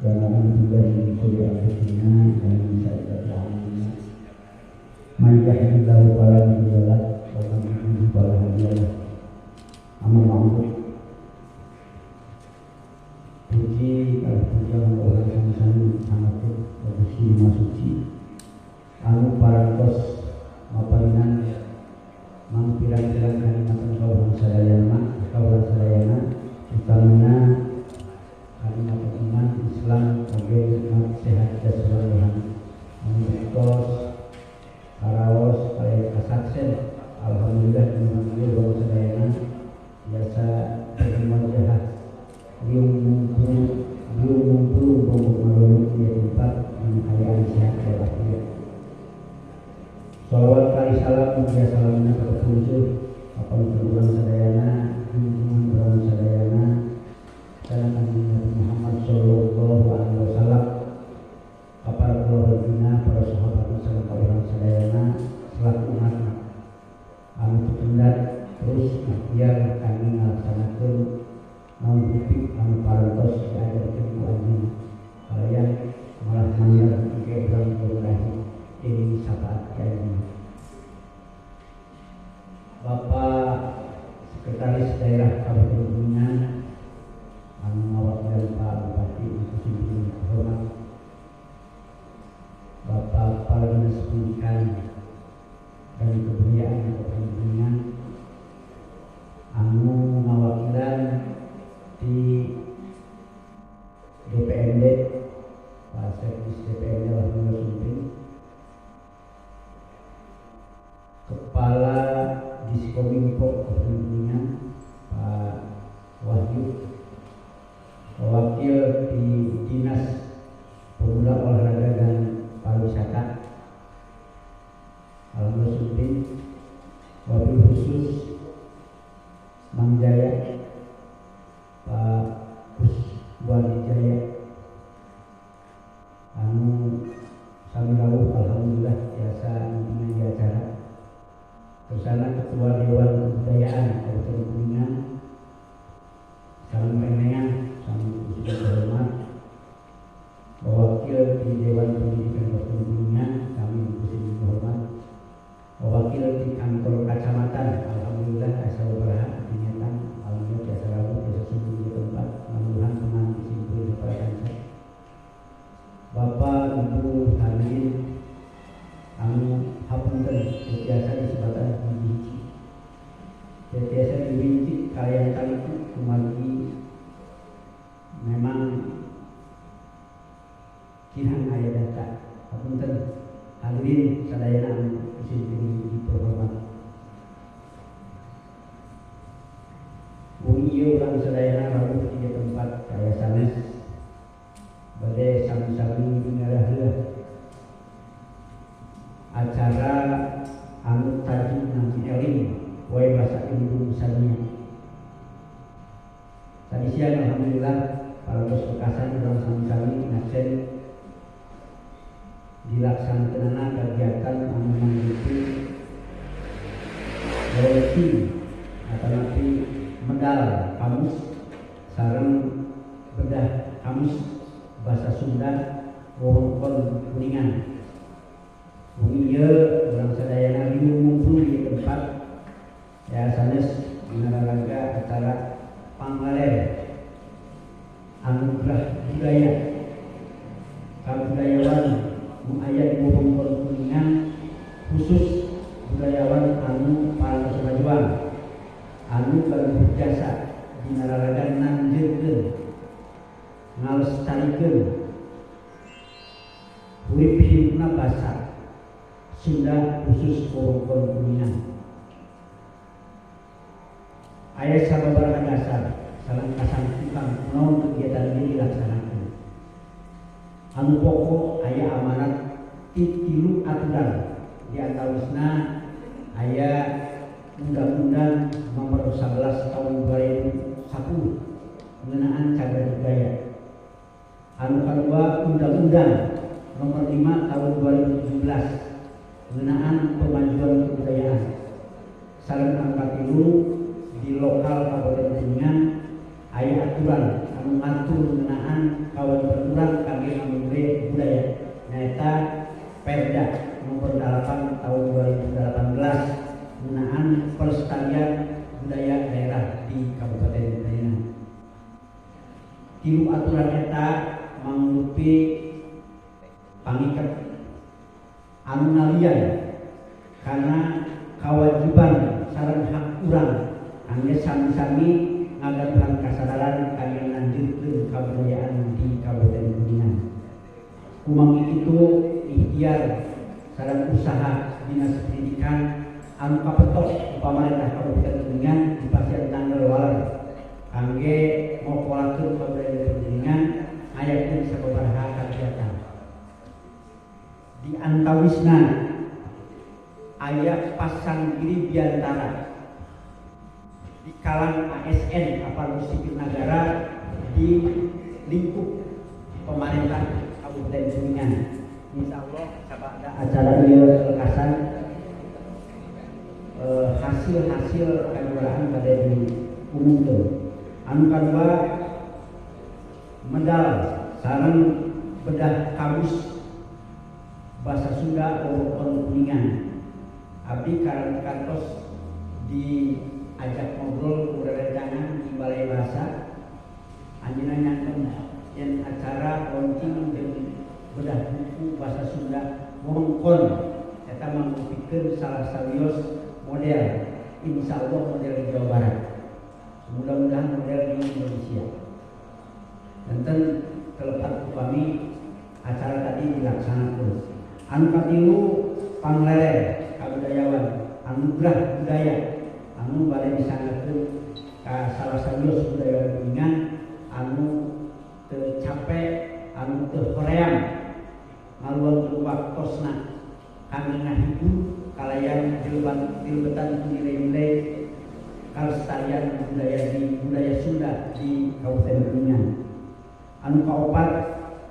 Wa na'udzu billahi min syururi anfusina wa min sayyiati a'malina. Man yahdihillahu fala mudilla lahu wa man yudlil fala hadiya lahu. Amma ba'du. Puji kalau puja orang sami-sami sangat Gusti Maha Suci anu parantos maparinan mangpirang-pirang kanikmatan kaurang sadayana utamina kanikmatan iman Islam oge nikmat sehat jasmani rohani anu buktos karaos kaya kasaksen. Alhamdulillah dina ieu urang sadayana biasa bermuajah riung ngumpul bongkok maluluk di tempat anu sehat walafiat. Sholawat kali salam mugia salamna ka petunjuk apa urang sadayana junjungan urang sadayana kana Kanjeng Nabi Muhammad sallallahu alaihi wasallam ka para keluargana, para sahabat sareng ka urang sadayana selaku umatna anu tupendat terus ikhtiar kami ngalaksanakeun naon bukti anu parantos diajarkeun ku anjeunna kalayan malah mangga engke urang berlahi ini syafaat ki anjeunna. Bapak Sekretaris Daerah Kabupaten Kuningan anu ngawakilan Pak Bupati Kusim hormat, Bapak Kepala Dinas Pendidikan dan Kebudayaan Kabupaten Kuningan anu ngawakilan di DPMD, Pak Sekdis DPMD Alhamdulillah Sumping, Kepala Diskominfo Kabupaten Kuningan Pak Wahyu, Wakil di Dinas Pemuda Olahraga dan Pariwisata Alhamdulillah Sumping, Wabil khusus Mang Jaya, Pak Kuswadi Jaya anu sami rawuh alhamdulillah biasa ngimpingan di acara. Tersana Ketua Dewan Kebudayaan Kabupaten Kuningan sareng renengan sami sudah hormat, Wakil di Dewan Pendidikan Kabupaten Kuningan kami kusim hormat, Wakil di kantor kecamatan alhamdulillah asa sabaraha dinyatan alhamdulillah biasa rawuh biasa subuh di tempat mudah-mudahan tenang disimpul kepada kanca. Bapak Ibu hadirin anu hapunten biasa disebatan hiji-hiji biasa dirinci kalian kaliku kumargi memang kirang aya data. Hapunten hadirin sadayana anu kusim dihormat. Wengi ieu urang sadayana rawuh di tempat kaya sanes bade sami-sami ngaraheuh acara anu tajukna eling wae basa indung sadunya. Tadi siang alhamdulillah parantos bekasan urang sami-sami ngaksen dilaksanakeunana kegiatan anu mangrupi launching atanapi medal kamus sareng bedah kamus bahasa Sunda wewengkon Kuningan. Wengi ieu urang sadayana riung ngumpul di tempat ya sanes dina acara panglaler anugerah budaya kabudayawan nu aya di wewengkon Kuningan, khusus budayawan anu parantos majuang anu gaduh jasa dina raraga nanjeurkeun ngalestarikeun hurip hirupna basa Sunda khusus wewengkon Kuningan. Aya sababaraha dasar sareng kasangkitan kunaon kegiatan ieu dilaksanakeun. Anu pokok aya amanat ti tilu aturan, di antawisna aya Undang-Undang Nomor 11 Tahun 2010 ngeunaan cagar budaya. Anu kadua Undang-Undang Nomor 5 Tahun 2017 ngeunaan pemajuan kebudayaan. Sareng anu katilu di lokal Kabupaten Kuningan aya aturan anu ngatur ngeunaan kawajiban urang kangge ngamumule budaya, nyaeta Perda nomor 8 tahun 2018 ngeunaan pelestarian budaya daerah di Kabupaten Kuningan. Tilu aturan eta mangrupi pangiket anu nalian karena kewajiban sareng hak urang kangge sami-sami ngagaduhan kasadaran kangge lanjutkeun kabudayaan di Kabupaten Kuningan. Kumangi kitu ikhtiar sareng usaha Dinas Pendidikan anu kapetos ku pamarentah Kabupaten Kuningan dipasihan tanggal waler kangge ngokolakeun kabudayaan Kuningan ngayakeun sababaraha kagiatan. Di antawisna aya pasanggiri biantara di kalang ASN aparatur sipil negara di lingkup pemerintah Kabupaten Kuningan. Insya Allah ada acara ieu lekasan hasil-hasil kejuaraan pada diumumkeun. Anu kadua medal sareng bedah kamus bahasa Sunda Wewengkon Kuningan. Abdi kantos diajak ngobrol ku rerencangan di Balai Bahasa, anjeunna nyangkem yen acara launching jeung bedah buku bahasa Sunda wewengkon eta mangrupikeun salah sawios model, insya Allah model di Jawa Barat, mudah-mudahan model di Indonesia. Enten telepat upami acara tadi dilaksanakan. Anu katilu pangleler kabudayawan anugerah budaya anu bade disanggakeun ka salah sawios budaya Kuningan anu teu capek, anu teu hoream ngaluangkeun waktosna kangge ngahibur kalayan dilebetan nilai-nilai kalestarian budaya di budaya Sunda di Kabupaten Kuningan. Anu kaopat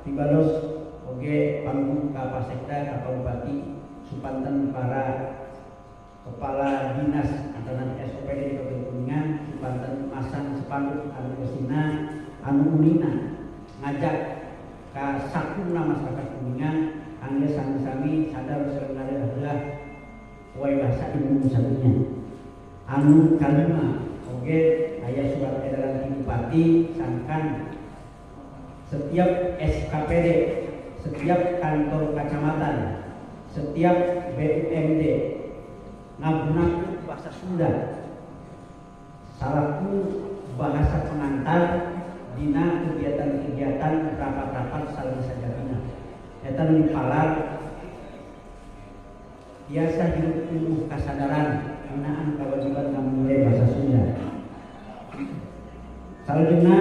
tibados oge panggung ka Pasekda ka Pak Bupati supanten para kepala dinas antara SOPD di Kabupaten Kuningan supanten masang spanduk anu eusina anu unina ngajak ka sakumna masyarakat Kuningan kangge sami-sami sadar sareng adalah wae bahasa ibu sadunya. Anu kalima oge aya surat edaran ti Bupati sangkan setiap SKPD, setiap kantor kecamatan, setiap BUMD ngagunakeun bahasa Sunda salaku bahasa pengantar dina kegiatan-kegiatan rapat-rapat sareng sajabina. Eta nu dipalar biasa hirup tumbuh kasadaran ngeunaan kewajiban ngamumule bahasa Sunda. Salajengna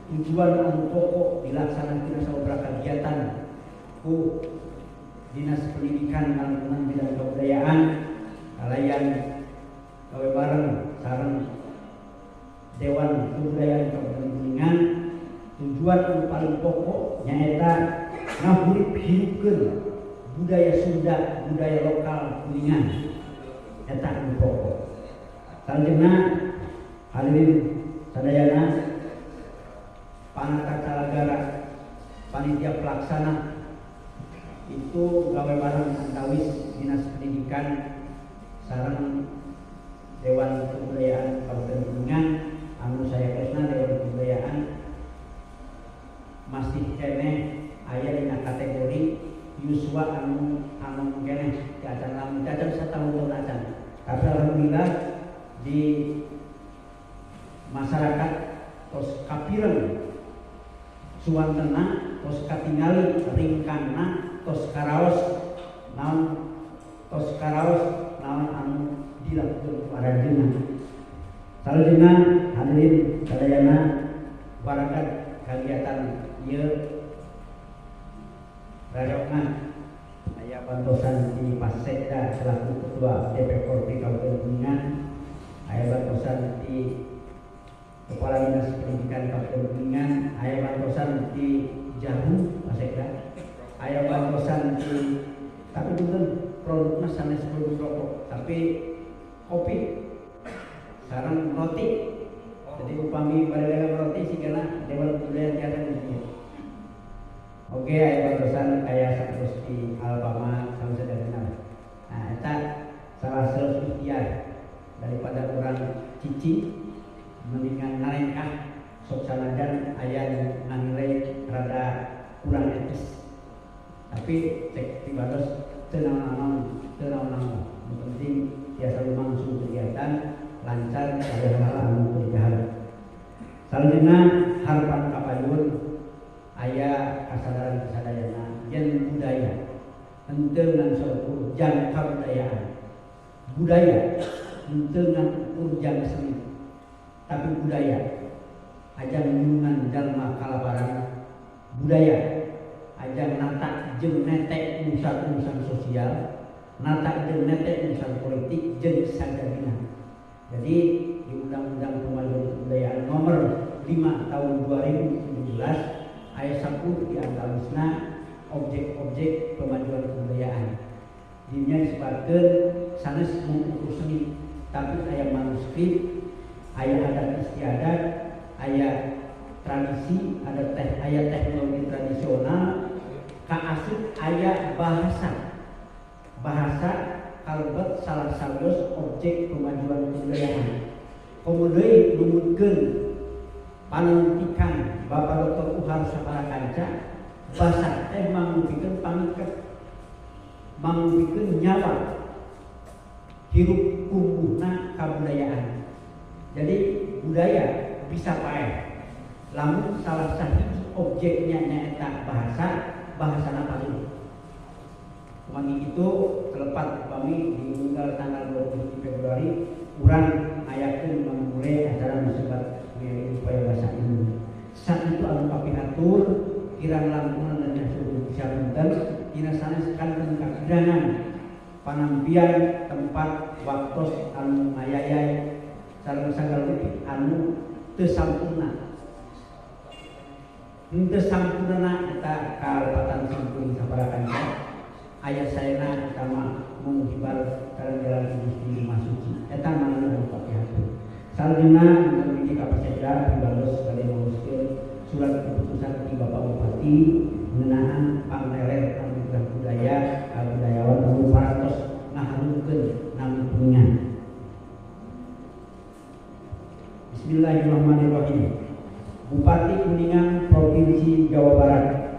tujuan anu pokok dilaksanakeun sababaraha kegiatan ku Dinas Pendidikan ngalangkungan bidang kebudayaan kalayan gawe bareng sareng Dewan Kebudayaan Kabupaten Kuningan. Tujuan anu paling pokok nyaeta ngahurip-hirupkeun budaya Sunda, budaya lokal Kuningan. Eta anu pokok. Salajengna hadirin sadayana panata calagara panitia pelaksana itu gawe bareng antawis Dinas Pendidikan sareng Dewan Kebudayaan Kabupaten Kuningan. Anu saya kresna Dewan Kebudayaan masih keneh aya dina kategori yuswa anu anu keneh di acan lamun acan satahun acan, tapi alhamdulillah di masyarakat tos kapireng suwantena, tos katingali ringkangna, tos karaos naon, tos karaos naon anu dilakukan ku aranjeunna. Salajengna hadirin sadayana barakat kegiatan ieu rareongan aya bantosan di Pasekda selaku Ketua DP Korpi Kabupaten Kuningan, aya bantosan di Kepala Dinas Pendidikan Kabupaten Kuningan, aya bantosan di Jahu Pasekda, aya bantosan di tapi punten produkna sanes produk rokok tapi kopi sareng roti. Jadi upami bade dagang roti sigana Oke, aya bantosan kaya sapertos di Alfamart sareng. Nah, eta salah satu ikhtiar daripada urang cicing mendingan nalengkah, sok sanajan aya nu nganilai rada kurang etis, tapi cek pribados teu naon-naon, teu naon-naon, nu penting tiasa lumangsung kegiatan lancar, aya hal anu teu diharap. Salajengna, harapan kapayun aya kasadaran kasadayana yen budaya henteu ngan saukur jang kabudayaan, budaya henteu ngan ukur jang seni, tapi budaya ajang nulungan jalma kalabaran, budaya ajang nata jeung netek urusan-urusan sosial, nata jeung netek urusan politik jeung sajabina. Jadi di Undang-Undang Pemajuan Kebudayaan Nomor 5 Tahun 2017 aya 10 di antawisna objek-objek pemajuan kebudayaan. Dinya disebutkan sanes mengukur seni, tapi aya manuskrip, aya adat istiadat, aya tradisi, ada teh, aya teknologi tradisional, kaasup aya bahasa. Bahasa kalebet salah sawios objek pemajuan kebudayaan. Komo deui numutkeun panuntikan Bapak Dr. Uhar Saparakanca, basa teh mangupikeun pangiket, mangupikeun nyawa hirup kumbuhna kabudayaan. Jadi budaya bisa paeh lamun salah sahiji objeknya nyaeta bahasa, bahasana paling. Kumargi itu telepat upami diunggal tanggal 20 Februari urang ngayakeun memulai acara disebut upaya bahasa ini. Saat itu anu kapihatur, kirang langkungan dan yang punten dina sanes kanten kakirangan panampian tempat waktos anu ngayayai sareng sagala rupi anu teu sampurna. Henteu sampurna eta kalepatan simkuring saparakanca, aya saena eta mah mung hibar sareng jalan Gusti Masuci. Eta manehna anu kapihatur. Salajengna mungkin ka Pasekda pribados bade nguruskeun surat keputusan ti Bapak Bupati ngeunaan pangleler anugerah budaya kabudayawan anu parantos ngaharumkeun nami Kuningan. Bismillahirrahmanirrahim. Bupati Kuningan, Provinsi Jawa Barat.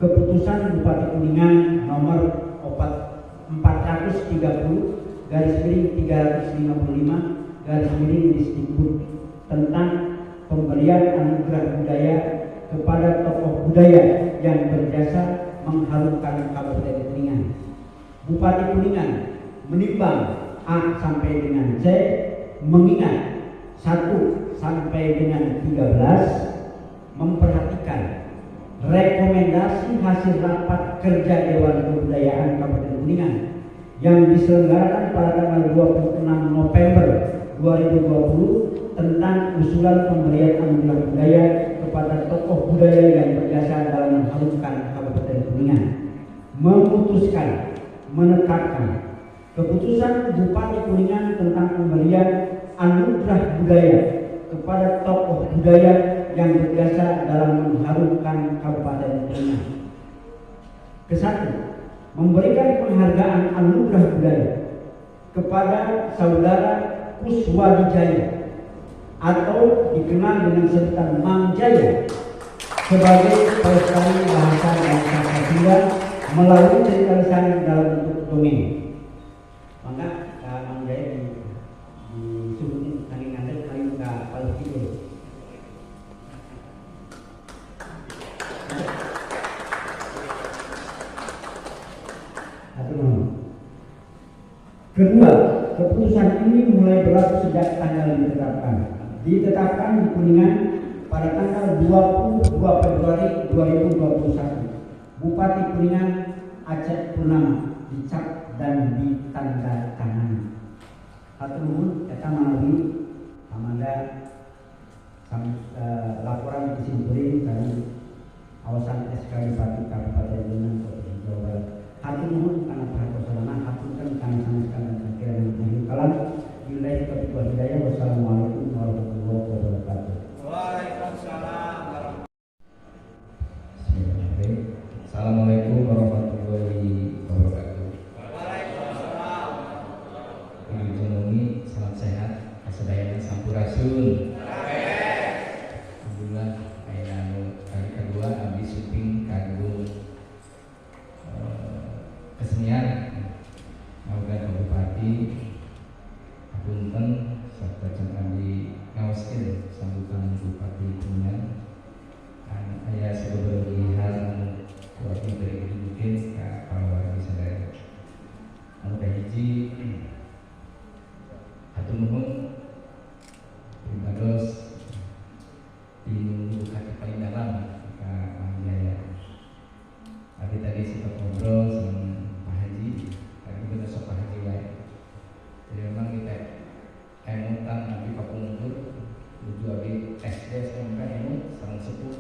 Keputusan Bupati Kuningan nomor 430/355/Disdikbud tentang pemberian anugerah budaya kepada tokoh budaya yang berjasa mengharumkan Kabupaten Kuningan. Bupati Kuningan menimbang A sampai dengan C, mengingat 1 sampai dengan 13, memperhatikan rekomendasi hasil rapat kerja Dewan Kebudayaan Kabupaten Kuningan yang diselenggarakan pada tanggal 26 November 2020 tentang usulan pemberian anugerah budaya kepada tokoh budaya yang berjasa dalam mengharumkan Kabupaten Kuningan. Memutuskan menetapkan keputusan Bupati Kuningan tentang pemberian anugerah budaya kepada tokoh budaya yang berjasa dalam mengharumkan Kabupaten Kuningan. Kesatu, memberikan penghargaan anugerah budaya kepada saudara Kuswadi Jaya atau dikenal dengan sebutan Mang Jaya sebagai pelestari bahasa dan sastra Sunda melalui cerita lisan dalam bentuk dongeng. Mangga ka Mang Jaya di disuguhin saking ngadeg kayu ka palih kidul. Hatur nuhun. Kedua, keputusan ini mulai berlaku sejak tanggal ditetapkan. Ditetapkan di Kuningan pada tanggal 22 Februari 2021. Bupati Kuningan Acep Purnama, dicap dan ditandatangani. Hatur nuhun, eta manawi amanda laporan kesimpulan dari awasan SK Bupati Kabupaten Kuningan, Provinsi Jawa Barat. Hatur nuhun kana perhatosanana, hapunten kana sanes kana kirang akhir kalam. Billahi taufiq wal hidayah. Wassalamualaikum warahmatullahi wabarakatuh. Waalaikumsalam. Bismillahirrahmanirrahim. Mangga emut sareng sepuh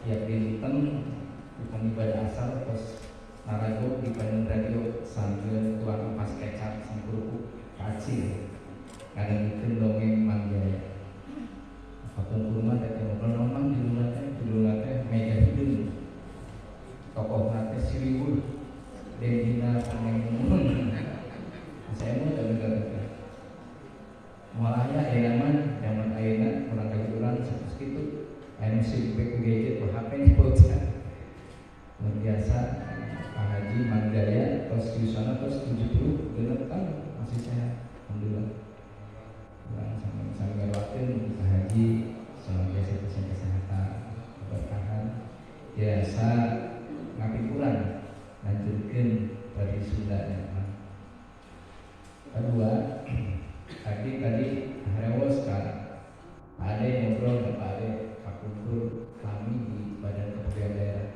tiap dinten upami ibadah asar tos narago di payun radio sambil tuang ampas kecap sangkurupuk kacil ngadengekeun dongeng Mang Jaya. Kapungkur mah teh ngobrol naon Mang judulna teh Mega Hideung. Tokohna teh Siriwuh Dendina Pangemun. Saya mah teu bener. Moal aya ayeuna mah zaman ayeuna kurang kali urang sakitu kitu. Aya nu sibuk ku gadget ku HP nya bocah. Luar biasa Pak Haji Mang Jaya tos yuswana tos 76 tahun masih sehat. Alhamdulillah. Urang sami-sami ngadoakeun Pak Haji semoga diberikan kesehatan, keberkahan, biasa ngapikuran lanjutkeun tradisi Sunda nya. Kedua, tadi harewos kan Pak Ade ngobrol dengan Pak Ade kapungkur kami di Badan Kepegawaian Daerah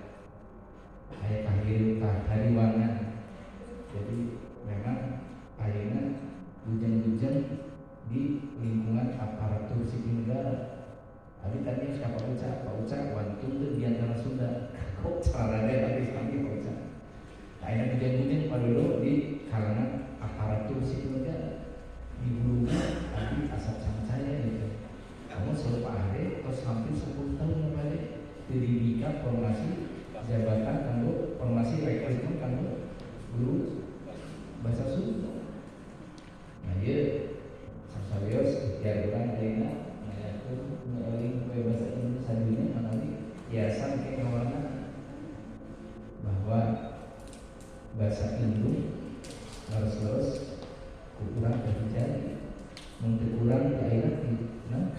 aya kahiru kahariwangan. Jadi memang ayeuna bujang-bujang di lingkungan aparatur sipil negara. Tadi tadi siapa Pak Uca wantun teu di antara Sunda. Kok carana tadi kami Pak Uca. Ayeuna bujang-bujang Pak Dodo di kalangan aparatur sipil negara. Di guru tadi asap saya gitu. Kamu selalu Pak Ade terus hampir 10 tahun Pak Ade didirikan formasi jabatan kanggo formasi rekrutmen kanggo guru bahasa Sunda. Nah ieu sawios ikhtiar urang ayeuna ngayakeun ngeeling we bahasa Indonesia dunya manawi yayasan ke ngawarna bahwa bahasa Indung leres-leres ku urang terjadi mun teu kurang di ayeuna di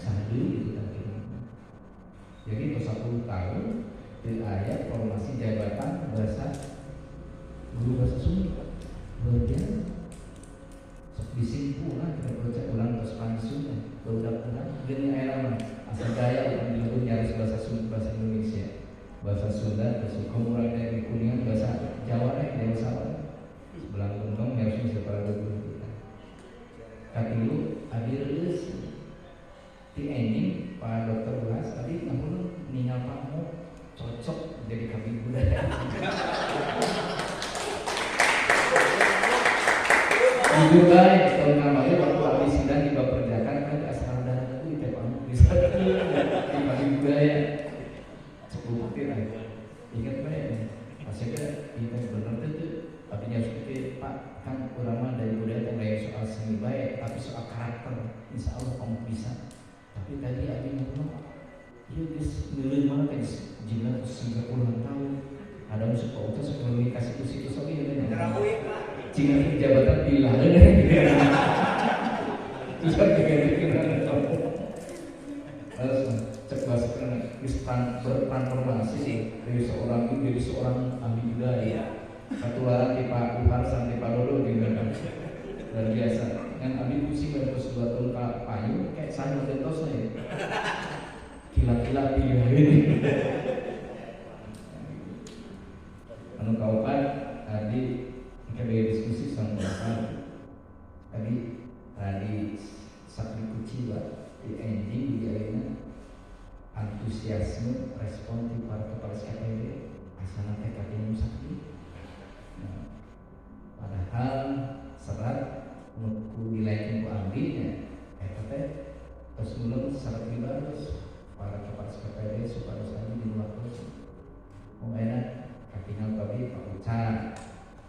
saha deui gitu kan. Jadi tos 10 tahun teu aya formasi jabatan bahasa guru bahasa Sunda. Luar biasa. Sok disimpulan kita baca ulang tos pensiun barudak urang geuning aya mah asa gaya urang di luhur nyaris bahasa Sunda bahasa Indonesia. Bahasa Sunda terus hukum urang dari Kuningan bahasa Jawa teh Jawa Sawah. Sebelah gunung nyaris separa guru kita. Katilu abdi reueus ti enjing Pak Dr. Ulas tadi ngahuleng ningal Pak Mo cocok jadi kabin budaya. Jujur bae tahun kamari waktu abdi sidang di Baperjakan kan asal darah itu teh Pak Mo bisa di kabin budaya. Cukup bukti lah. Ingat bae maksudnya kita bener teh teu abdi harus pikir Pak kan urang mah dari budaya teh lain soal seni bae tapi soal karakter insya Allah kamu bisa. Tapi tadi abdi ngomong ieu geus neuleun mah teh jina 90 tahun. Ada musuh Pak Uca sok ngeluih ka situ-situ sok ieu teh. Cing jabatan pilaheun. Terus kan diganti-ganti. Terus cek bahasa geus bertransformasi dari seorang itu jadi seorang ahli budaya. Katularan ti Pak Uhar sampai Pak Dodo jeung luar biasa. Ngan abdi pusing terus 2 tahun ka payung kayak saya tos ya. Kila-kila pilaheun. Anu kaopat tadi kita diskusi sama Bapak tadi tadi sakti kuciwa di enjing di ayeuna antusiasme respon di para kepala SKPD asana teh katinum sakti. Nah, padahal serat nu ku dilaikeun ku abdi nya eta teh tos mulung serat dibaros para kepala SKPD supados abdi di waktu oh enak katingal tadi Pak Uca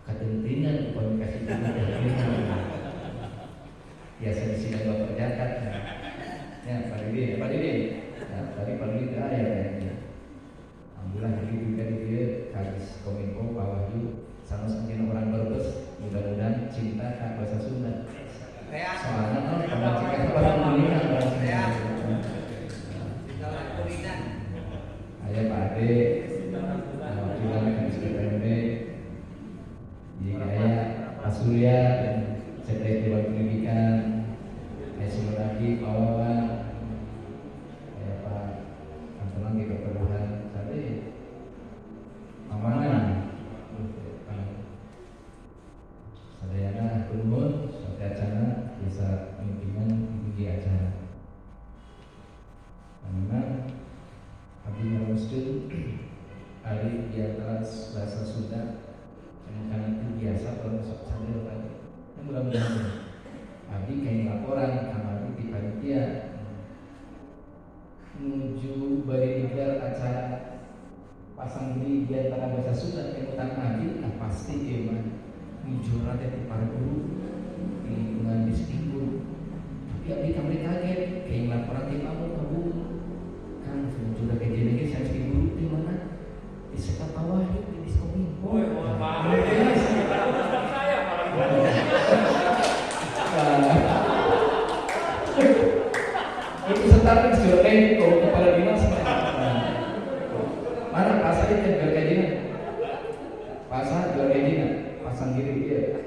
katentingan komunikasi biasa di sidang Bapak Jakat ya Pak Didi, Pak Didi. Nah, tadi Pak Didi aya kayaknya. Alhamdulillah tadi juga di dia Kadis Kominfo Pak Wahyu sama mungkin orang Brebes mudah-mudahan cinta ka bahasa Sunda. Soalnya kan kalau cinta orang Kuningan orang Sunda. Aya Pak Ade, wakilan Kadis PPMD, jika aya Pak Surya, Sekretariat Dewan Pendidikan, aya Simon Adi, Pak Wawan, aya Pak Kantonan di Perbuhan Sade, Pak Maman, Sadayana nuhun sampai acara bisa pimpinan di acara. Ari di antara bahasa Sunda karena itu biasa kalau masuk cadel tadi. Ini mudah-mudahan abdi kayak laporan kamari di panitia menuju bari digelar acara pasang diri di antara bahasa Sunda kemutan abdi, nah pasti ieu mah nuju teh di para guru di lingkungan Disdikbud. Tapi abdi kamari kaget kayak laporan ti kamu ka guru. Kang nuju kajian ge sanes di guru di mana? Di Sekap Wahyu di Diskominfo. Itu setara jual kau kepala dinas. Mana pasar itu jual kajian? Pasar jual kajian, pasang diri dia.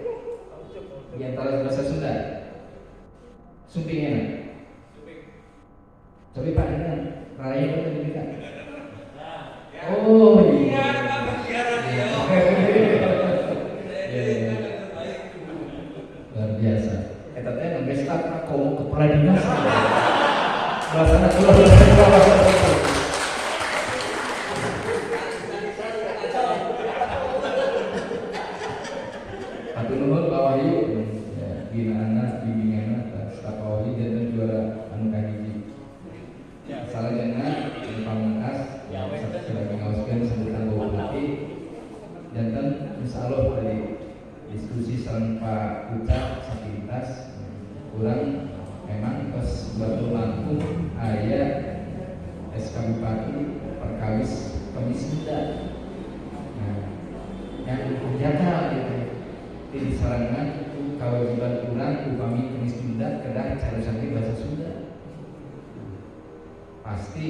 Di antara bahasa Sunda, sumpingnya. Coba Pak ini kan, raya itu tadi kan. Oh iya. Iya. Luar biasa. Eta teh nembe staf komo kepala dinas. Bahasana keluar. Hatur nuhun Pak Wahyu, binaanna, bimbinganna, staf Pak Wahyu janten juara anu kahiji. Salajengna pamungkas lagi ngaoskeun sambutan Bupati janten insyaallah dari diskusi sareng Pak Uca sapintas kurang memang tos batu langkung aya SK Bupati perkawis Kemis Sunda. Nah, yang jatah gitu di sarangan kewajiban kurang upami Kemis Sunda kedah cariosan bahasa Sunda. Pasti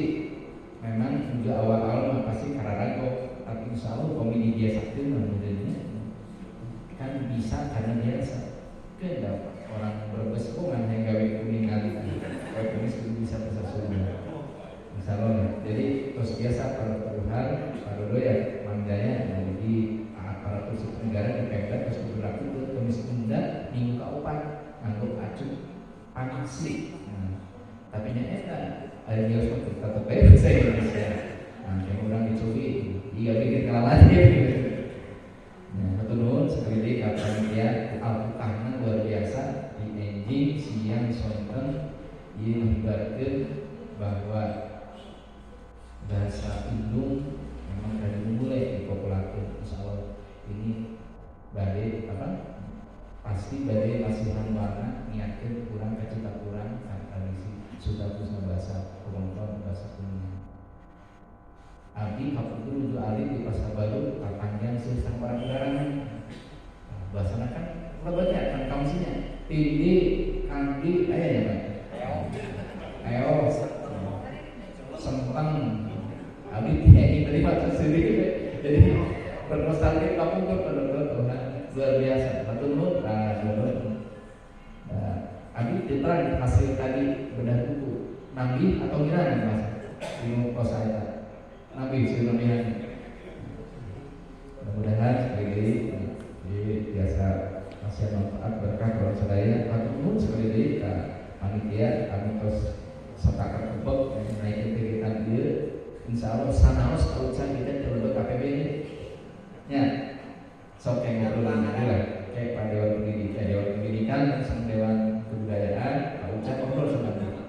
memang juga awal-awal pasti kararago, tapi insya Allah komedi biasa itu modelnya kan bisa karena biasa. Kan orang Brebes kok nggak yang gawe kuningan gawe kumis itu bisa bahasa Sunda. Insya Allah. Jadi terus biasa para Tuhan, para doya, Mangjaya, jadi aparatur sipil negara di Pemda terus berlaku ke Kemis Sunda minggu keempat nganggo acu panasi. Nah, tapi nyata ada yang harus tetap bahasa Indonesia. Nah, yang orang dicobi, iya bikin kalah lagi. Nah, hatur nuhun sekali deui ka panitia alpukahna luar biasa di enjing siang sonten ieu ngibarkeun bahwa bahasa Indung memang dari mulai dipopularkeun. Insyaallah ini bade apa? Pasti bade masihan warna niatkeun kurang kacita kurang tradisi Sunda khususnya bahasa Kulonton, bahasa Kuningan. Abdi kapungkur nuju alit di Pasar Baru kapanjang seueur orang garangan. Nah, bahasana kan lebetnya kan kaumsinya. Tindi, kandi aya ya, Pak? Ayo. Sempeng. Abdi teh terima sendiri. Jadi bernostalgia kapungkur pada luar biasa. Hatur nuhun, nah, abdi diterang hasil tadi bedah buku nambih atau ngirangan Mas di kos saya nambih sih nambihan. Mudah-mudahan sekali lagi biasa masih manfaat berkah kalau sadaya. Hatur nuhun sekali lagi ka panitia kami terus sepakat kebek naik kegiatan ieu insyaallah sanaos kaucan kita terlebet APBD nya sok yang ngobrol lagi lah kayak Pak Dewan Pendidikan, Dewan Pendidikan sama Dewan Kebudayaan, Pak Uca ngobrol sama dia.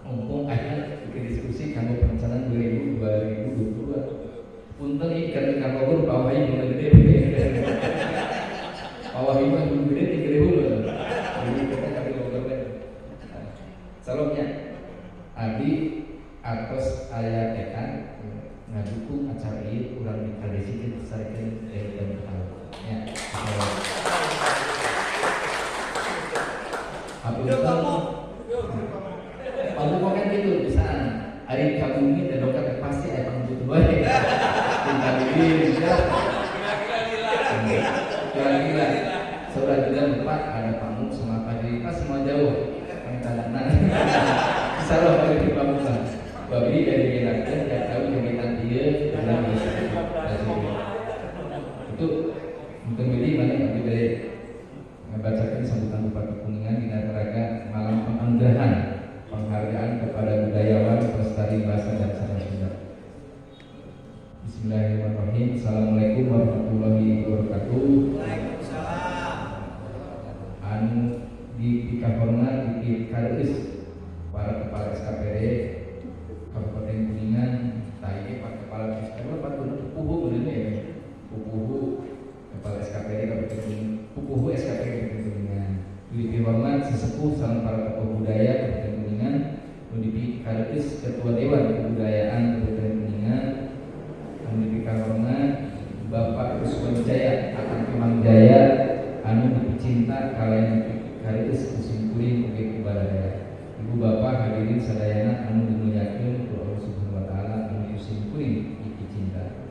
Mumpung akhirnya bikin diskusi kanggo perencanaan 2022. Punten ieu keur ka Bogor Pak Wahyu belum gede. Pak Wahyu mah belum gede 3000 loh. Jadi kita kami Bogor we. Salamnya abdi atos aya tekan ngadukung acara ieu urang dikadesikeun sareng dari tahun. Ya. Pamuko kan gitu bisa. Ari kabumi dan dokter pasti aya pangbutuh wae. Tinggal diri ya. Kira-kira saudara juga lupa ada pamuk sama padi pas semua jauh. Pangitadana. Bisa loh dari pamuk. Babi dari Genakten tiap tahun kegiatan ieu dalam bisa. Itu mungkin milih mana yang dari membacakan sambutan Bupati Kuningan dina teraga malam penganugerahan penghargaan kepada budayawan pelestari bahasa dan sastra Sunda. Bismillahirrahmanirrahim. Assalamualaikum warahmatullahi wabarakatuh. Waalaikumsalam. Anu dipikahormat dipikareus para kepala SKPD Kabupaten Kuningan, tadi Pak Kepala SKPD Pak Pupuhu bener ya, Pupuhu Kepala SKPD Kabupaten Kuningan, Pupuhu SKPD Kabupaten Kuningan. Dipikahormat sesepuh sareng para tokoh budaya Kabupaten Kuningan, nu dipikareus Ketua Dewan Kebudayaan Kabupaten Kuningan, anu dipikahormat Bapak Kuswadijaya atau Mang Jaya anu dipicinta kalian dipikareus ku simkuring oge ku balarea. Ibu bapak hadirin sadayana anu dimuliakeun ku Allah Subhanahu wa taala anu ku simkuring dipicinta.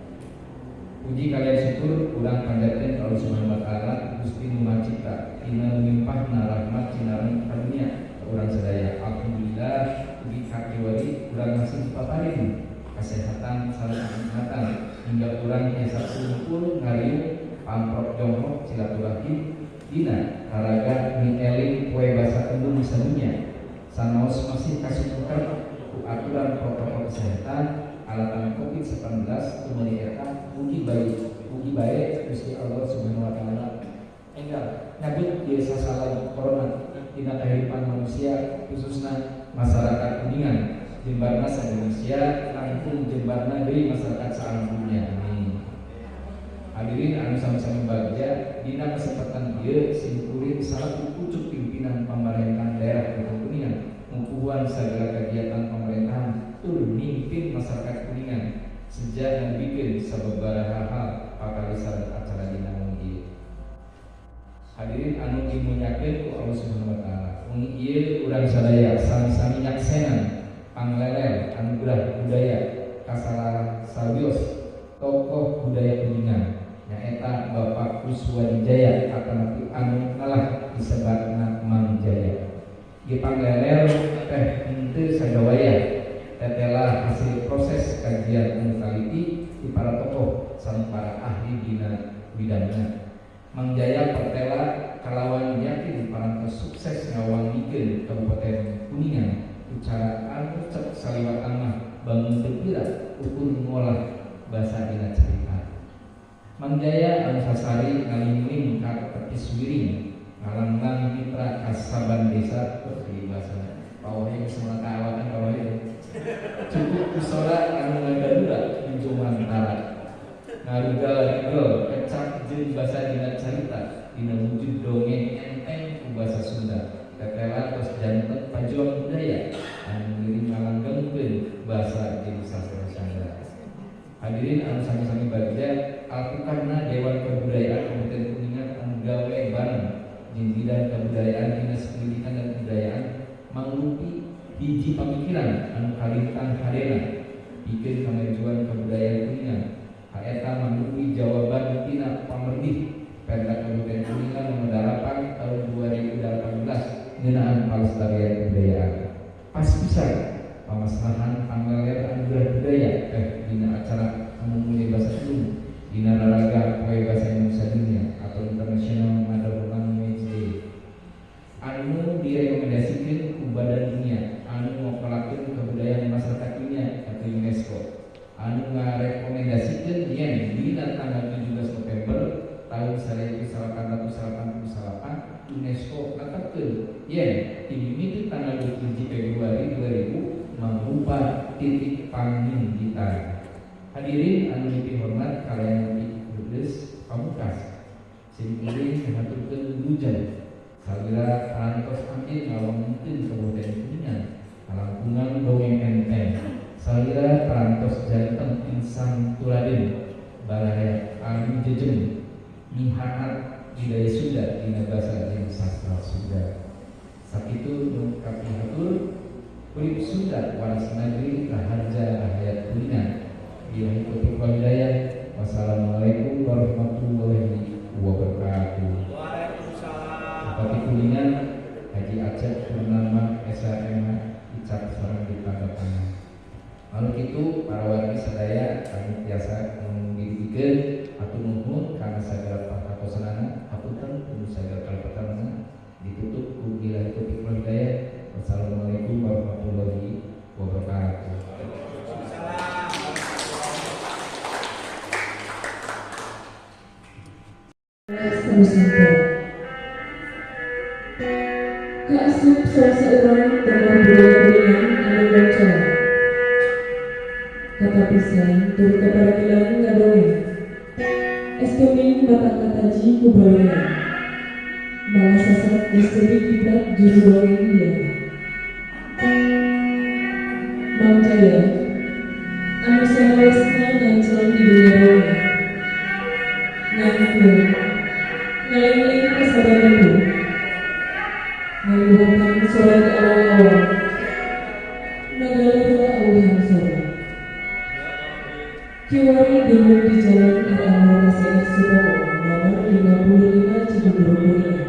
Puji kalian syukur urang panjatkeun ka Allah Subhanahu wa taala Gusti nu Maha Cipta tina limpahna rahmat cinareng ka dunya ka urang sadaya. Alhamdulillah ugi kakiwari urang masih dipaparin kesehatan sareng kenikmatan hingga urang tiasa kumpul ngariung pamprok jongkok silaturahim dina karaga mieling poe basa kendung sadunya sanaos masih kasungkur ku aturan protokol kesehatan alatan Covid-19 tumuli eta mugi bae Gusti Allah Subhanahu wa taala enggal nyabut ieu sasalah corona dina kehidupan manusia khususna masyarakat Kuningan jembarna sa Indonesia langkung jembarna deui masyarakat salam dunia. Amin. Hadirin anu sami-sami bagja dina kesempatan ieu simkuring salaku pucuk pimpinan pamerintahan daerah Kabupaten Kuningan mumpuhan segala kegiatan pemerintahan tur mimpin masyarakat Kuningan sejak ngadugikeun sababaraha hal pakalisan acara dina wengi ieu. Hadirin anu dimuliakeun ku Allah Subhanahu wa taala. Wengi ieu urang sadaya sami-sami nyaksenan pangleler anugerah budaya kasalah sawios tokoh budaya Kuningan nyaeta Bapak Kuswadijaya atanapi anu kalah disebatna Mang Jaya. Ieu pangleler teh henteu sagawaya tetela hasil proses kajian anu taliti di para tokoh sareng para ahli dina bidangna. Mang Jaya pertela kalawan yakin parantos sukses ngawangikeun Kabupaten Kuningan ucara anu cek saliwatan mah bangun teu pira ukur ngolah basa dina carita. Mang Jaya anu sasari ngalingling ka tepis wiring ngalanglang mitra ka saban desa di bahasa pawahnya geus kaawatan pawahnya cukup kusora anu ngagadura jumantara ngarugal rigel kecak jeung basa dina carita dina wujud dongeng enteng ku basa Sunda tetela tos janten pajuang budaya anu ngiring ngalanggengkeun basa jeung sastra Sunda. Hadirin anu sami-sami bagja alpukarna Dewan Kebudayaan Kabupaten Kuningan anu gawe bareng jeung Bidang Kebudayaan Dinas Pendidikan dan Kebudayaan mangrupi hiji pamikiran anu kalintang hadena pikeun kamajuan kebudayaan Kuningan. Hareta mangrupi jawaban tina pamerdih Perda Kabupaten Kuningan nomor 8 tahun 2018 ngeunaan palestarian kebudayaan. Pas pisan pamaslahan pangleler anugerah budaya dina acara anu mulia basa Sunda dina raraga poe basa Indonesia dunia atau International Mother Language Day anu direkomendasikeun ku Badan Dunia anu ngokolakeun kebudayaan masyarakat dunia atau UNESCO anu ngarekomendasikeun yen dina tanggal 17 November tahun 1888 UNESCO netepkeun yen dimimiti tanggal 27 Februari 2000 mangrupa titik pangminggitan. Hadirin anu dipihormat kalian dipikeus pamungkas simkuring ngahaturkeun wilujeng salira parantos anjeun ngawangikeun Kabupaten Kuningan kalangkungan dongeng enteng salira parantos janten insan tuladen baraya anu jejeng mihangat budaya Sunda dina basa jeung sastra Sunda. Sakitu nu kapihatur urip Sunda waras negeri raharja rakyat Kuningan. Billahi taufiq wal hidayah. Wassalamualaikum warahmatullahi wabarakatuh. Waalaikumsalam. Bupati Kuningan Haji Acep Purnama SHMH Icak sareng ditanda tangan. Lalu kitu para wargi sadaya kami tiasa ngidikeun hatur nuhun kana sagala patarosanana hapunten kudu sagala kalepatanana ditutup ku billahi taufiq wal hidayah. Wassalamualaikum warahmatullahi wabarakatuh. Waalaikumsalam. Nusantara. Kaasup salah seorang tokoh budaya Kuningan anu gancang. Katapisan tur kaparagilan ngadongeng. Es kuning mata kataji ku balongan. Malah sasat geus jadi kiblat juru dongeng ieu. Mang Jaya anu salawasna ngancang di dunia dongeng. Ngangkung ngaling-ling ka saban minggu. Ngaliwatan sore di awal-awal. Nagalura awuhan sore. Kiwari dunung di Jalan R. Anwar KCR Sutomo nomor 55 Cidugurung Kuningan.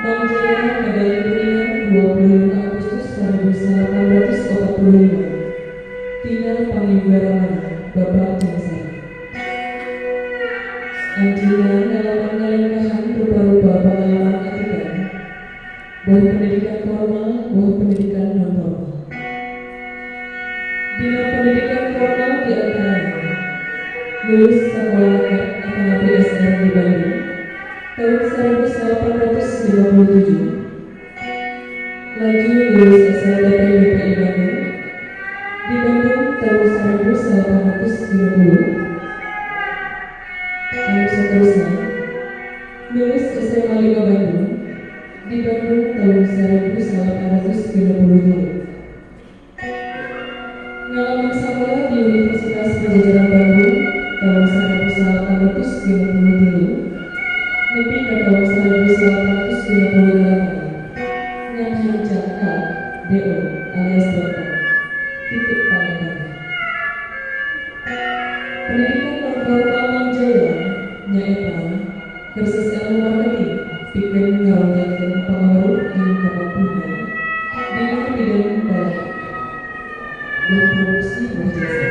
Mang Jaya medali Kuningan 25 Agustus 1845. Tina Pangyugaramana Bapak Jangsari. Anjeunna ngalaman ngalengkahan rupa-rupa pengalaman atikan, boh pendidikan formal, boh pendidikan non formal. Dina pendidikan formal diantaranya lulus sekolah atau PSR di Bandung tahun 1857, laju lulus SLTP BPI Bandung di Bandung tahun 1850. Lalu seterusnya lulus SMA 5 Bandung di Bandung tahun 1833. Ngalaman sekolah di Universitas Padjadjaran Bandung tahun 1853 nepi ka tahun 1858 ngan hancang ka DO alias dokter titik pangkat. Pendidikan non formal Mang Jaya nyaeta kursus ilmu marketing pikeun ngaronjatkeun pangaruh jeung kamampuhan dina bidang balap dan produksi buah jasa.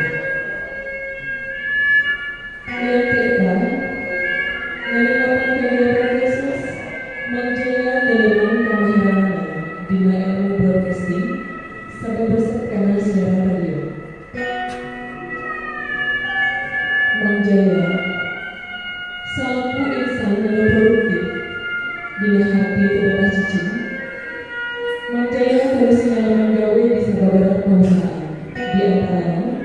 Lian ti eta, ngaliwatan kegiatan kursus, Mang Jaya neleman kamahiranana dina ilmu broadcasting sabab resep kana siaran radio. Mang Jaya salaku insan anu produktif dina hati teu betah cicing. Mang Jaya terus ngalaman gawe di sababaraha perusahaan, di antaranya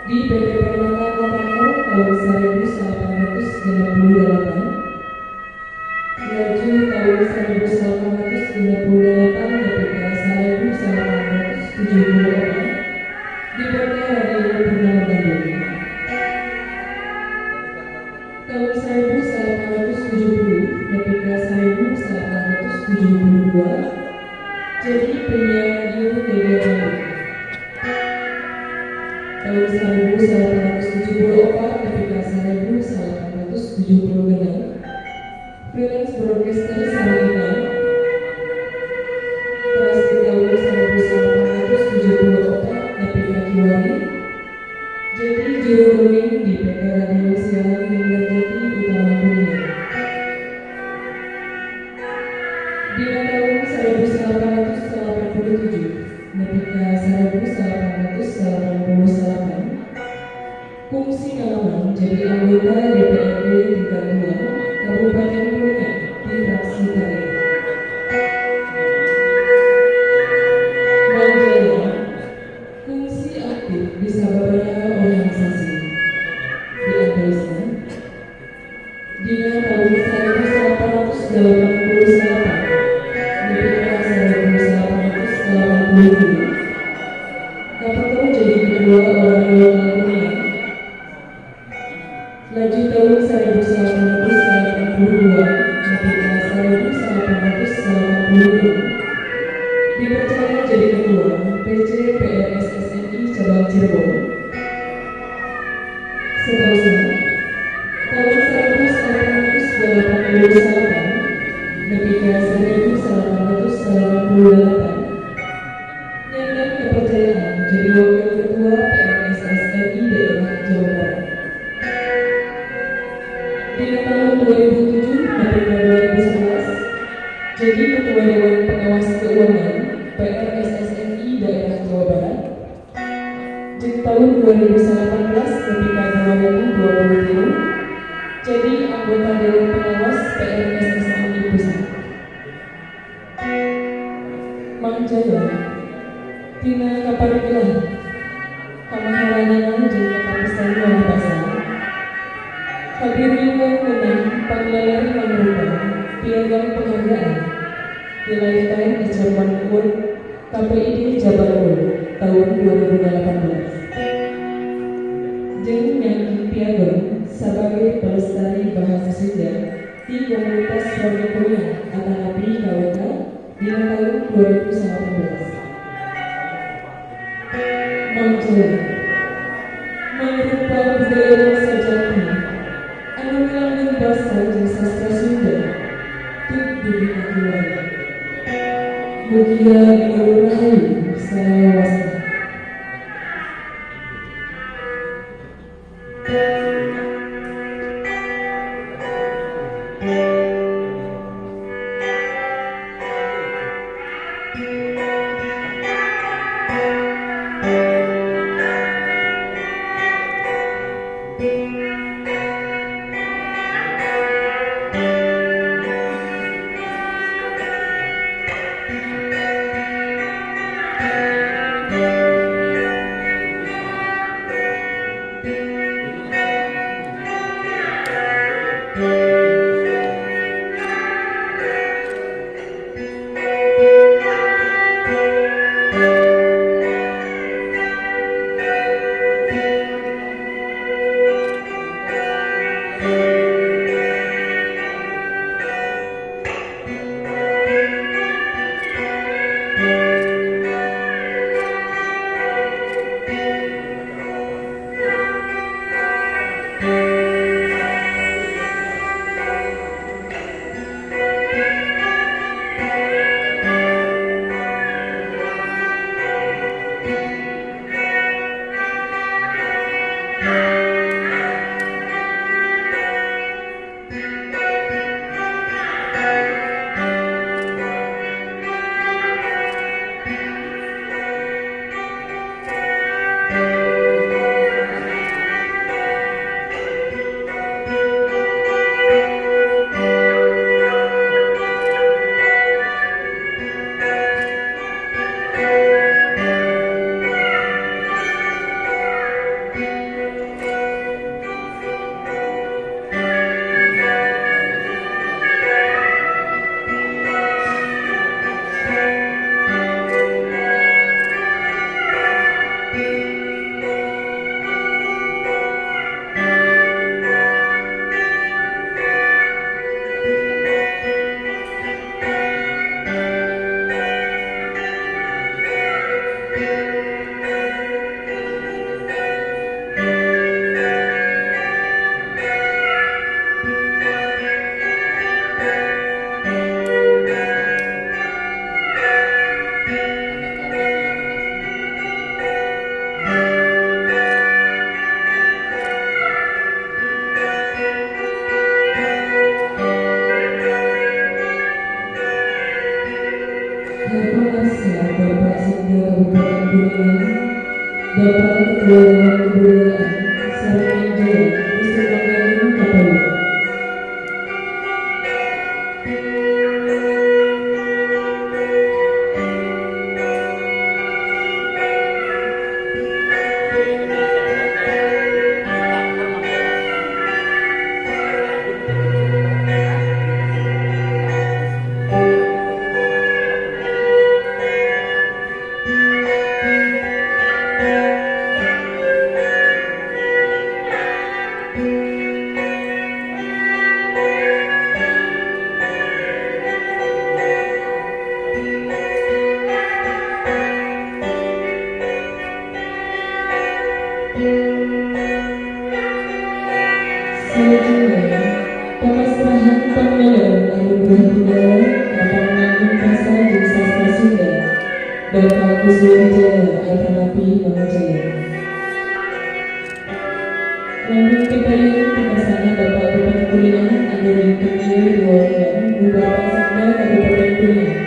di PT Permata Kontraktor tahun 1868, laju tahun 1868 nepi ka 1874 di PT Radio Purnama Bandung. Tahun 1870 nepi ka 1872 jadi penyiar radio Media Bandung. Tahun 1874 nepi ka 1876 freelance broadcaster sareng iklan. Teras di tahun 1874 nepi ka kiwari jadi juru dongeng di PT Radio Siaran Linggarjati Utama Kuningan. Dina tahun 1887 nepi ka 1888 kungsi ngalaman jadi anggota DPRD tingkat 2 Kabupaten Kuningan di fraksi Karya. Mang Jaya kungsi aktif di sababaraha organisasi, di antawisna dina tahun 1888 nepi ka 1887 kapeto jadi ketua orang lokal Kuningan. Laju tahun 1882 nepi ka 1886 dipercaya jadi ketua PC PRSSNI cabang Cirebon. Seterusnya tahun 1888 nepi ka 1888 nyandang kepercayaan jadi wakil ketua PRSSNI daerah Jawa Barat. Dina tahun 2007 nepi ka 2011 jadi Ketua Dewan Pengawas Keuangan PRSSNI daerah Jawa Barat. Jeung tahun 2018 nepi ka 2023 Jadi anggota Dewan Pengawas PMSSMI Pusat. Mang Jaya tina kaparigelan kamaharanana jeung katapisan ngolah basa kabiringan menang pangleler mangrupa piagam penghargaan di Lifetime Achievement Award KPID Jabar World tahun 2018 jeung nyangking piagam sebagai pelestari bahasa Sunda di komunitas Warga Kuningan atanapi KWK dina tahun 2019. Mang Jaya mangrupa budayawan sajati anu ngilangkeun basa jeung sastra Sunda tut dugi ka kiwari. Mugia ginulur rahayu salawasna. Bapak Sekda Kabupaten Kuningan, Bapak Ketua Dewan Kebudayaan, sareng Mang Jaya, Gusti Mangganing Kapayun. Selanjutnya, pemasrahan pangleler anugerah budaya Kapang Nanggung Basa jeung Sastra Sunda Bapak Kusuma Wijaya atanapi Mang Jaya. Langkung tipayun pikersana Bapak Bupati Kuningan anu ringking ieu diwakilan ku Bapak Sekda Kabupaten Kuningan.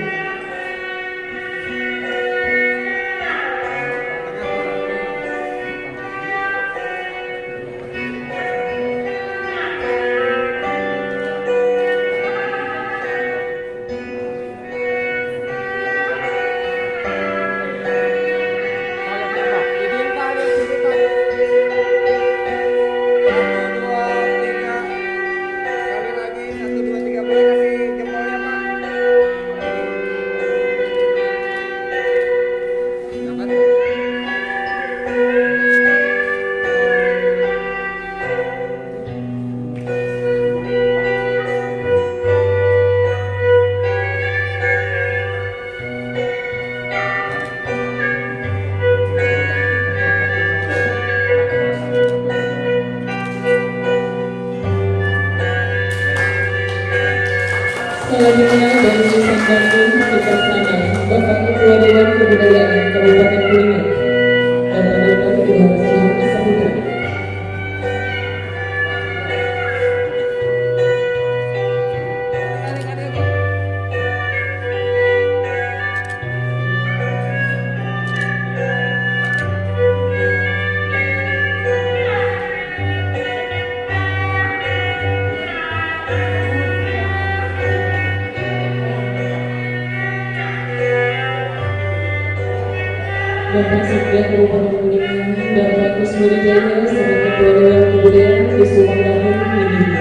Bapak Sekda Kabupaten Kuningan dan Pak Kusmudi Jaya selaku Ketua Dewan Kebudayaan Disumanggakeun Minggu.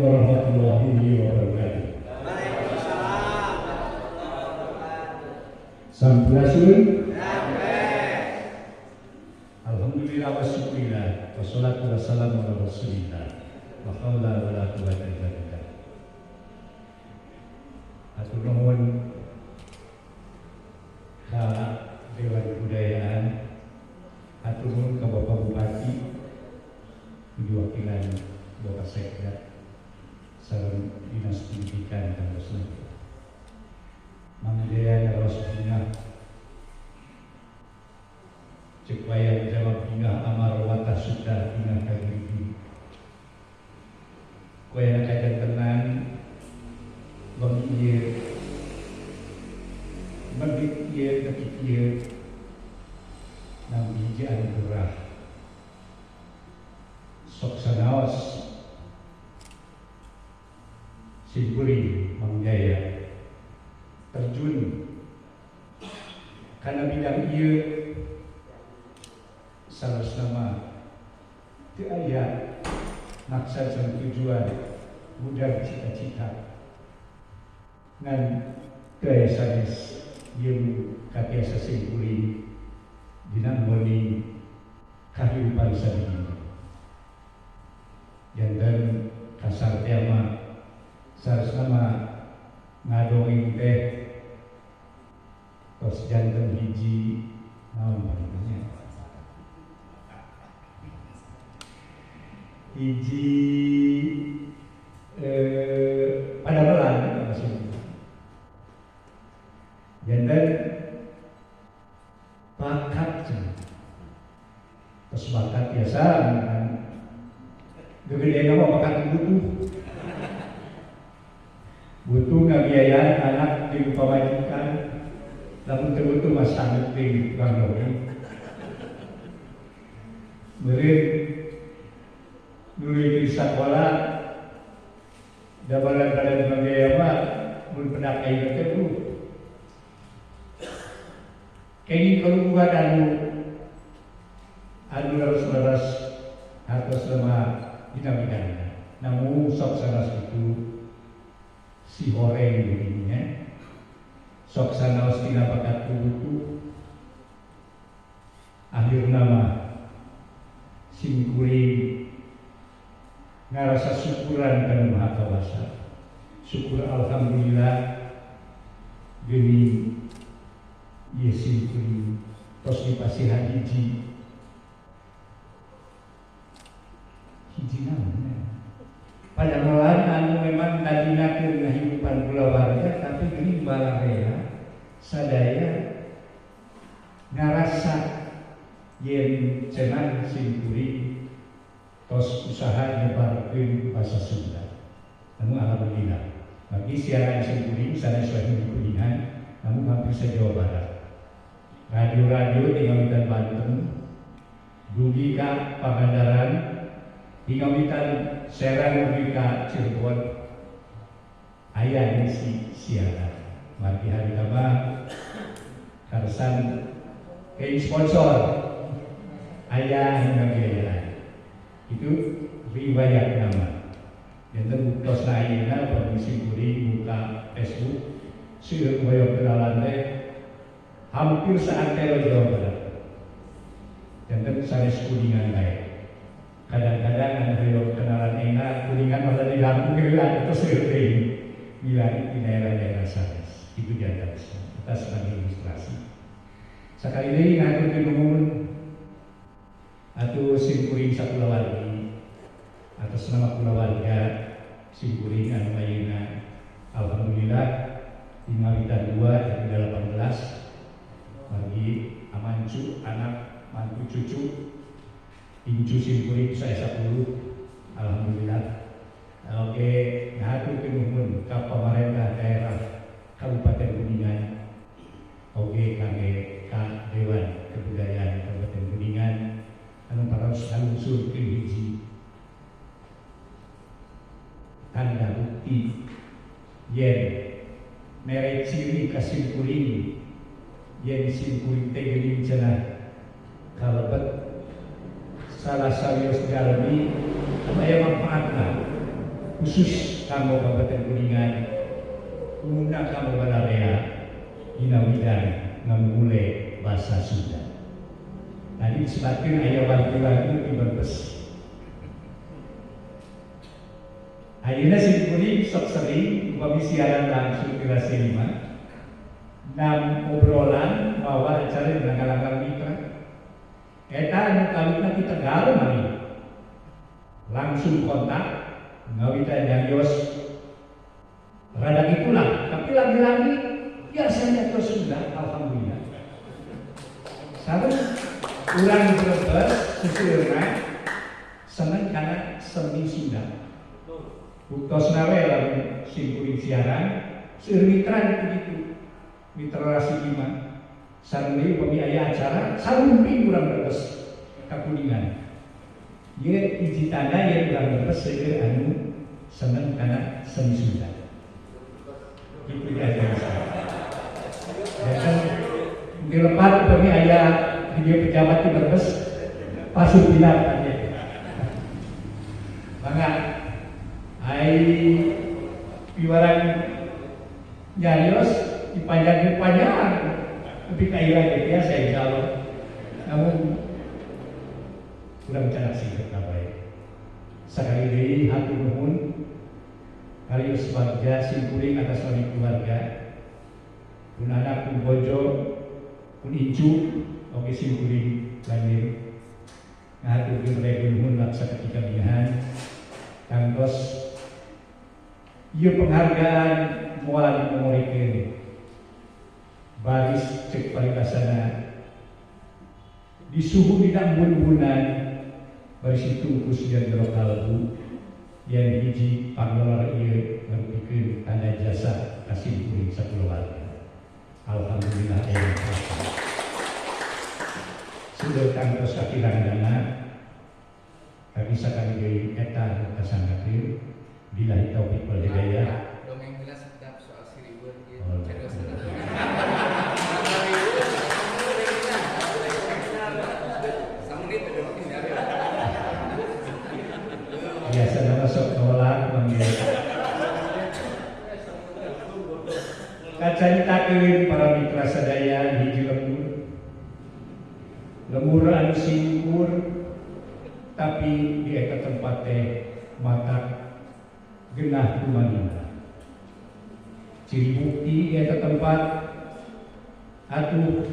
Warahmatullahi wabarakatuh. Sampurasun. Alhamdulillah wa syukurillah wassalatu wassalamu ala rasulillah wa haula wa la quwwata illa billah. Hatur nuhun ka Dewan Kebudayaan, hatur nuhun ka Bapak Bupati diwakilan Bapak Sekda sareng Dinas Pendidikan Kangosna. Mang Jaya ngaros bingah cek wayang jawab bingah amar watah sudah bingah kagirigi. Koyana kajantenan wengi ieu menit ieu detik ieu nampi hiji anu gerah sok sanaos simkuring Mang Jaya terjun karena bidang ieu salah sama teu aya maksad sareng tujuan mudah cita-cita ngan teu aya sanes ieu katiasa simkuring dina ngoni kahirupan sadidina. Janten kasar teh mah sarasna ngadongeng teh tos janten hiji naon panggilnya hiji padamelan maksudnya janten bakat tos bakat biasa kan gegedean mah bakat butuh butuh ngabiayaan anak di pamajikan lamun teu butuh mah sanggup di tukang dongeng meureun nuluy di sakola da badan-badan Mang Jaya mah mun pedak ayeuna teh bu kenging kalubuhan anu leres-leres hartos lemah dina bidangna namun sok sanes kitu si horeng begininya sok sanaos tina bakat butuh akhirna mah simkuring ngarasa syukuran kana Maha Kawasa. Syukur alhamdulillah geuning ieu simkuring tos dipasihan hiji hiji naon padamelan anu memang tadina keur ngahirupan kulawarga tapi geuning balarea sadaya ngarasa yen cenah simkuring tos usaha nyebarkeun basa Sunda. Namun alhamdulillah bagi siaran simkuring sanes wae di Kuningan namun hampir se-Jawa Barat. Radio-radio di ngawitan Banten dugi ka Pangandaran di ngawitan Serang dugi ka Cirebon aya ngisi siaran. Margi harita mah karsan kayak sponsor aya anu ngabiayaan. Itu riwayat nama. Janten buktos ayeuna upami simkuring buka Facebook seueur hoyong kenalan teh hampir saantero Jawa Barat. Janten sanes Kuningan bae. Kadang-kadang anu hoyong kenalan enak Kuningan mah di Lampung atau seueur teuing milari di daerah-daerah sanes. Itu diantaranya kita sebagai ilustrasi. Sakali deui ngahaturkeun nuhun atuh simkuring sakulawargi atas nama kulawarga simkuring anu ayeuna alhamdulillah di ngawitan 2 dari 18 bagi amancu anak mantu cucu incu simkuring saya 10 alhamdulillah. Oke, ngahaturkeun nuhun ka pamarentah daerah Kabupaten Kuningan oke kangge ka Dewan Kebudayaan Kabupaten Kuningan anu parantos ngalungsurkeun hiji tanda bukti yen mere ciri ka simkuring yen simkuring teh geuning cenah kalebet salah sawios jalmi anu aya manfaatna khusus kanggo Kabupaten Kuningan umumna kanggo balarea dina widang ngamumule bahasa Sunda. Tadi disebutkan aya wargi-wargi di Brebes. Ayeuna simkuring sok sering upami siaran langsung di Rasi 5 nam obrolan bahwa acara di langgar mitra. Eta anu kawitna ti Tegal mari. Langsung kontak ngawitan nyarios rada itulah, tapi lagi-lagi biasanya terus Sunda, alhamdulillah. Sareng urang Brebes seseueurna seneng kana seni Sunda. Buktosna we lamun simkuring siaran, seueur mitra begitu. Mitra Rasi 5. Sareng deui upami aya acara sarumping urang Brebes ka Kuningan. Ieu hiji tanda yen urang Brebes seueur anu seneng kana seni Sunda. Kitu diajar saya. Ya kan dilepat upami aya video pejabat di Brebes pasupina tadi. Mangga ai piwarang nyarios dipanjang-panjang tapi kaira ge biasa insyaallah. Namun kurang cara singkat bae. Sakali deui hatur nuhun karios warga simkuring atas nami keluarga pun anak pun bojo pun incu oge simkuring lanjut ngahaturkeun nuhun laksa ketika bihan tangtos ieu penghargaan moal dimemorikeun baris cek paribasana di suhu dina embun-embunan baris ditungkus di jero kalbu yen hiji panggelar ieu ngarupikeun tanda jasa ka simkuring sakulawarga. Alhamdulillah aya sudah tangtos kakirangan dana kami sakali deui eta nu kasanggakeun billahi taufik wal hidayah. Dongeng heula sedap soal siriweuh ieu cariosna. Samenit ada makin dari. Biasa nama sok nolak manggil. Kacaritakeun para mitra sadaya hiji lembur. Lembur anu singkur tapi di eta tempat teh matak genah kumanina. Ciri bukti di eta tempat atuh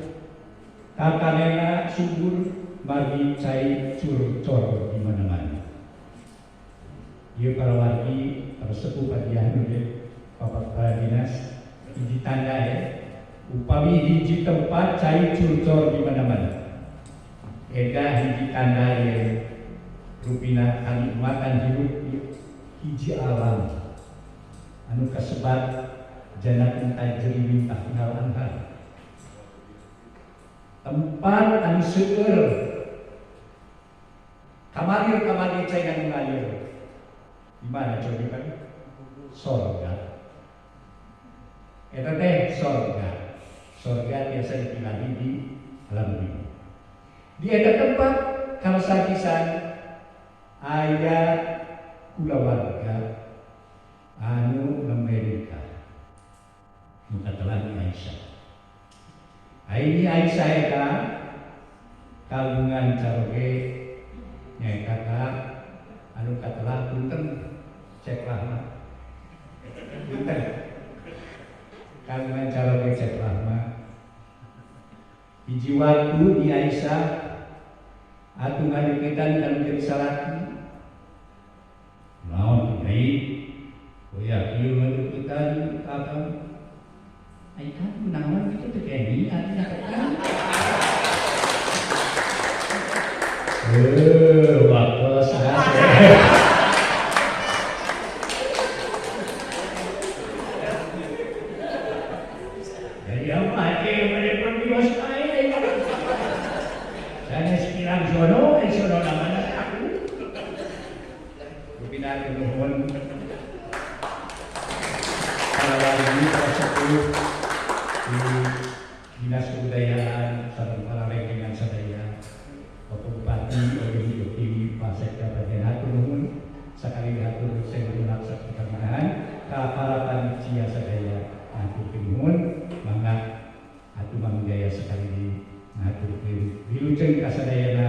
tatanena subur margi cai curcor di mana-mana. Ieu para wargi, para sepuh padiah nu bapak kepala dinas hiji tanda ya. Upami hiji tempat cai curcor di mana-mana. Eta hiji tanda ya rupina kanikmatan hidup hiji alam anu kasebat janatun tajri min tahtihal anhar. Tempat anu seueur kamarir-kamarir cai anu ngalir. Di mana coba kan? Sorga. Eta teh sorga. Sorga biasa ditinggali di alam dunia. Di eta tempat kalau sakisan aya kulawarga anu nembe nikah nu katelah ni Aisyah. Aini Aisyah eta kagungan caroge nyaeta ka anu katelah punten cek rahma. Punten. Kagungan caroge cek rahma. Hiji waktu di Aisyah atuh ngadeukeutan kana jadi salaki. Naon kiai? Oh ya ieu ngadeukeutan ka akang. Ai kan kunaon kitu teh keni artina kan. Waktu sahas. Jadi apa mereka bios ae. Sanes pirang sono, sono namanya aku. Rupina nuhun Para wali, para sepuh di Dinas Kebudayaan sareng para rekengan sadaya, Bapak Bupati, oge Ibu Pak Sekda bagian hatur nuhun sakali hatur sing lunak sakamanahan ka para panitia sadaya hatur nuhun mangga atuh Mang Jaya sekali di ngaturkeun wilujeng ka sadayana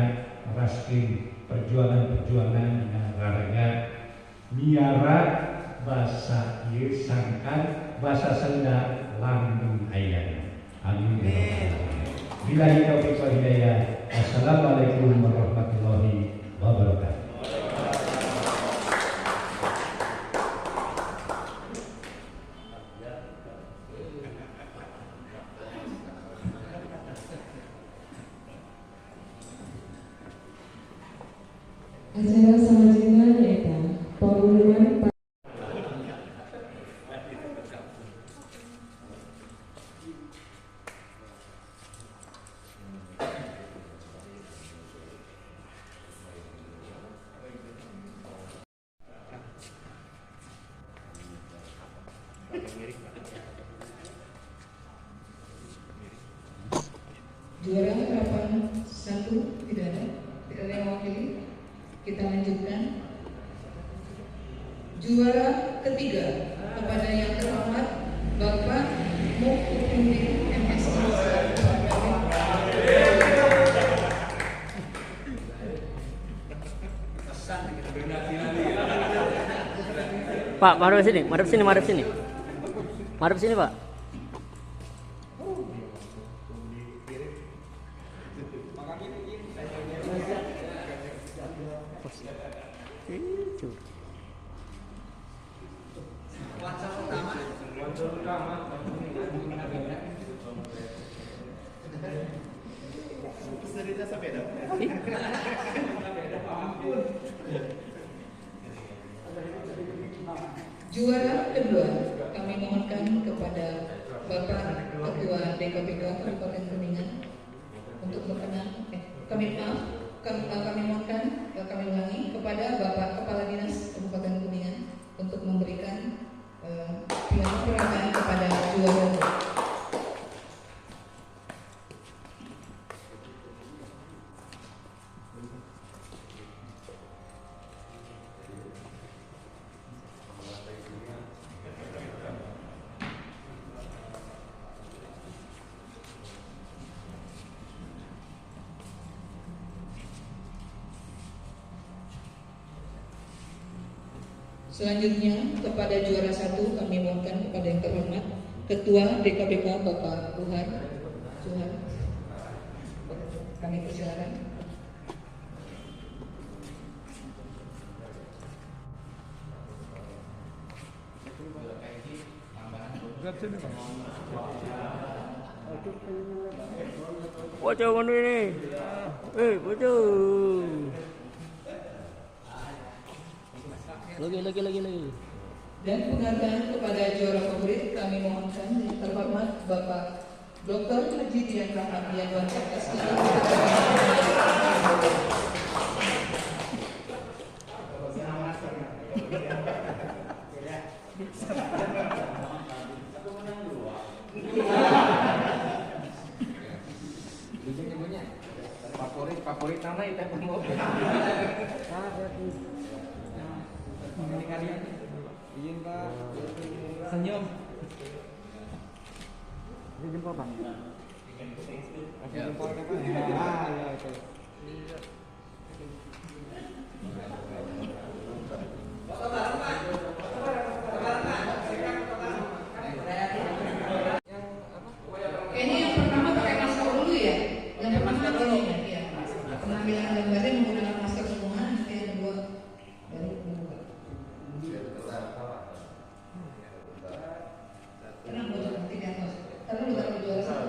neraskeun perjuangan-perjuangan dina raraga miara basa ieu sangkan basa Sunda langgeng ayana. Amin. Billahi taufiq wal hidayah. Wassalamualaikum warahmatullahi wabarakatuh. Acara salajengna nyaeta pengumuman. Juara harapan 1 tidak ada yang mewakili. Kita lanjutkan. Juara ketiga kepada yang terhormat Bapak Mukhudin MSI. Pak, madep sini, madep sini, madep sini. Madep sini, Pak. Juara kedua kami mohonkan kepada Bapak Ketua DKPK Kabupaten Kuningan untuk berkenan, kami mohonkan, kami ulangi kepada Bapak Kepala Dinas Kabupaten Kuningan untuk memberikan piala penghargaan kepada juara dua. Selanjutnya kepada juara 1 kami mohonkan kepada yang terhormat Ketua DKPK Bapak Buhar Suhar. Kami persilakan. Bocor mana ini? Bocor. Lagi. Dan penghargaan kepada juara favorit kami mohonkan yang terhormat Bapak Dr. Haji Dian Rahmat Dianwan SI. Favorit nama itu mau. Izin Pak. Senyum. Ini jempol Pak. Kasih jempol Pak. Ah, ya itu. Kayaknya yang pertama pakai masker dulu ya. Yang pertama dulu ya. Pengambilan gambarnya menggunakan masker semua, nanti yang kedua baru membuka. Tenang, bocor nanti di atas. Karena udah kalau juara satu.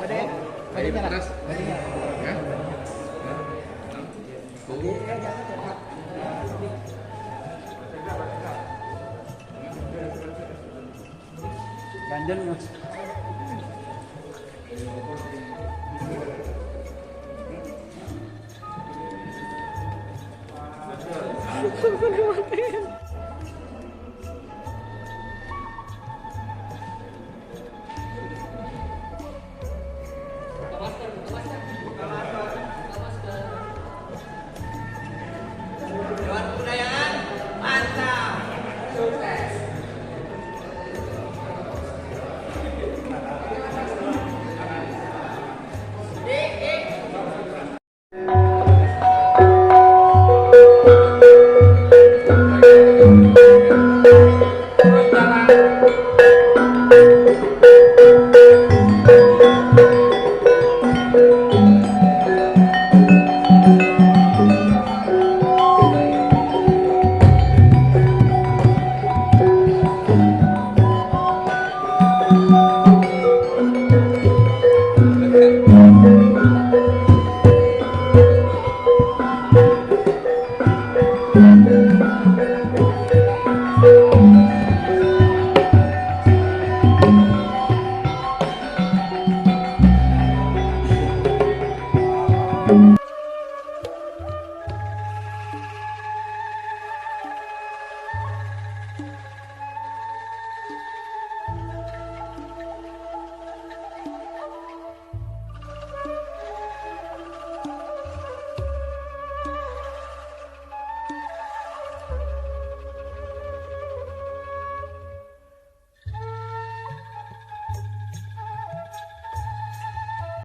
Ayo keras. Ya. Tunggu. Ganjen Mas. Matiin.